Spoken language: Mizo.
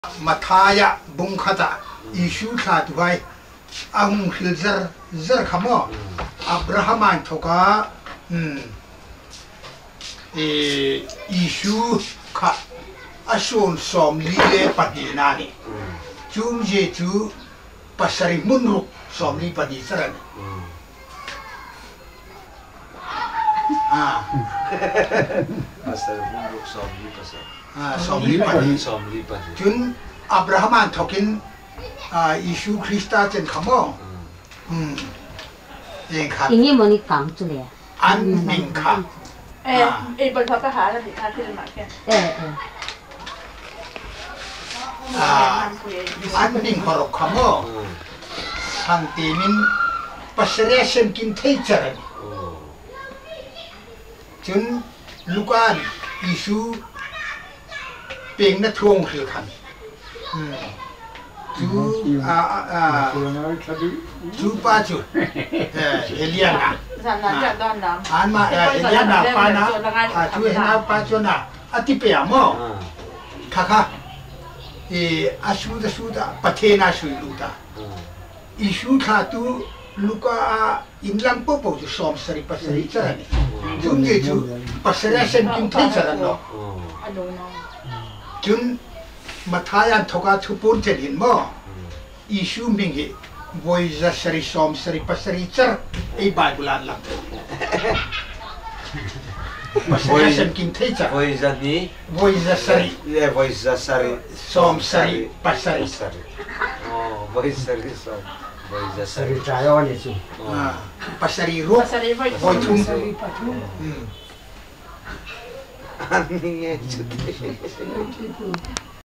Matthai ah bung khat ah Jesuh thla tu hai a hung hril zar zar kha maw Abraham an thawk ah Jesuh kha a sawn 42 na nih cum je cu pasarih hmun ruk 42 car an. Pasarih hmun ruk 42. 42. 42. Cun Abraham an thawk in Jesuh Krista cen kha maw? Kha. Ingi mo ni kang chu le. An min kha. Eh, bol ka ha na ti kha thil ma ke. Eh eh. An min horok kha maw? Thang te min pasarih semkim thei cer an. Cun Lukan Jesuh peng na thuang hril khan. Cu cu pa cu Eliana anmah Eliana pa na cu Hena pa cu na ati pe ah maw khakha a su da su da pathena sui lu ta Isu thla tu Luka ah inn lam popo cu 77 pasarih car an cun ke cu pasarih sen kim thei car an no. Cun Matthai an thok ah thupun chen hin maw Isu ming hi voi 177 pasarih car ei Bible an lang pasarih sen kim thei car. Voi za ni. Voi 700. Le voi 700. 77. Oh, voi sarih sawm voi 700. Sarih ni cu. Pasarih ruk voi thum. An nge chu.